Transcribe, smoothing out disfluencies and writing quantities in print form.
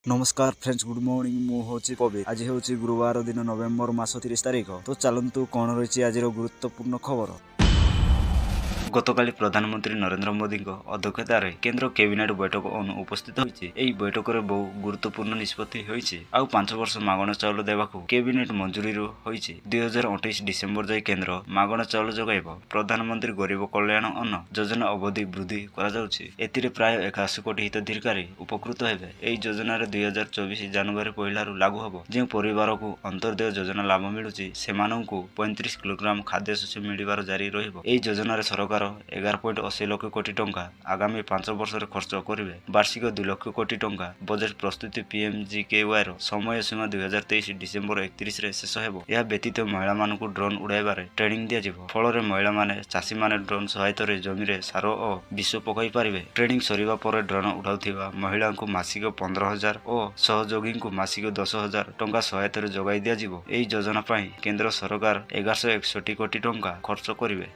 ନମସ୍କାର friends, good morning. ମୁଁ ହେଉଛି କବି। ଆଜି ହେଉଛି ଗୁରୁବାର ଦିନ, ନଭେମ୍ବର ମାସ 30 ତାରିଖ। ତ ଚାଲନ୍ତୁ, କ'ଣ ରହିଛି ଆଜିର ଗୁରୁତ୍ୱପୂର୍ଣ୍ଣ ଖବର। ଗତକାଲି ପ୍ରଧାନମନ୍ତ୍ରୀ ନରେନ୍ଦ୍ର ମୋଦିଙ୍କ ଅଧ୍ୟକ୍ଷତାରେ କେନ୍ଦ୍ର କ୍ୟାବିନେଟ୍ ବୈଠକ ଅନୁପସ୍ଥିତ ହୋଇଛି। ଏହି ବୈଠକରେ ବହୁ ଗୁରୁତ୍ୱପୂର୍ଣ୍ଣ ନିଷ୍ପତ୍ତି ହୋଇଛି। ଆଉ 5 ବର୍ଷ ମାଗଣା ଚାଉଳ ଦେବାକୁ କ୍ୟାବିନେଟ୍ ମଞ୍ଜୁରୀରୁ ହୋଇଛି। 2028 ଡିସେମ୍ବର ଯାଏ କେନ୍ଦ୍ର ମାଗଣା ଚାଉଳ ଯୋଗାଇବ। ପ୍ରଧାନମନ୍ତ୍ରୀ ଗରିବ କଲ୍ୟାଣ ଅନ୍ନ ଯୋଜନା ଅବଧି ବୃଦ୍ଧି କରାଯାଉଛି। ଏଥିରେ ପ୍ରାୟ 81 କୋଟି ହିତାଧିକାରୀ ଉପକୃତ ହେବେ। ଏହି ଯୋଜନାରେ 2024 ଜାନୁଆରୀ 1ରୁ ଲାଗୁ ହେବ। ଯେଉଁ ପରିବାରକୁ ଅନ୍ତ୍ୟୋଦୟ ଯୋଜନା ଲାଭ ମିଳୁଛି, ସେମାନଙ୍କୁ 35 କିଲୋଗ୍ରାମ ଖାଦ୍ୟଶସ୍ୟ ମିଳିବାର ଜାରି ରହିବ। ଏହି ଯୋଜନାରେ ସରକାର 11.80 ଲକ୍ଷ କୋଟି ଟଙ୍କା ଆଗାମୀ 5 ବର୍ଷରେ ଖର୍ଚ୍ଚ କରିବେ। ବାର୍ଷିକ 2 ଲକ୍ଷ କୋଟି ଟଙ୍କା ବଜେଟ୍ ପ୍ରସ୍ତୁତି। ପିଏମଜିକେୱାଇର ସମୟ ସୀମା 2023 ଡିସେମ୍ବର 31ରେ ଶେଷ ହେବ। ଏହା ବ୍ୟତୀତ ମହିଳାମାନଙ୍କୁ ଡ୍ରୋନ୍ ଉଡ଼ାଇବାରେ ଟ୍ରେନିଂ ଦିଆଯିବ। ଫଳରେ ମହିଳାମାନେ, ଚାଷୀମାନେ ଡ୍ରୋନ୍ ସହାୟତାରେ ଜମିରେ ସାର ଓ ବିଷ ପକାଇ ପାରିବେ। ଟ୍ରେନିଂ ସରିବା ପରେ ଡ୍ରୋନ୍ ଉଡ଼ାଉଥିବା ମହିଳାଙ୍କୁ ମାସିକ 15,000 ଓ ସହଯୋଗୀଙ୍କୁ ମାସିକ 10,000 ଟଙ୍କା ସହାୟତାରେ ଯୋଗାଇ ଦିଆଯିବ। ଏହି ଯୋଜନା ପାଇଁ କେନ୍ଦ୍ର ସରକାର 1161 କୋଟି ଟଙ୍କା ଖର୍ଚ୍ଚ କରିବେ।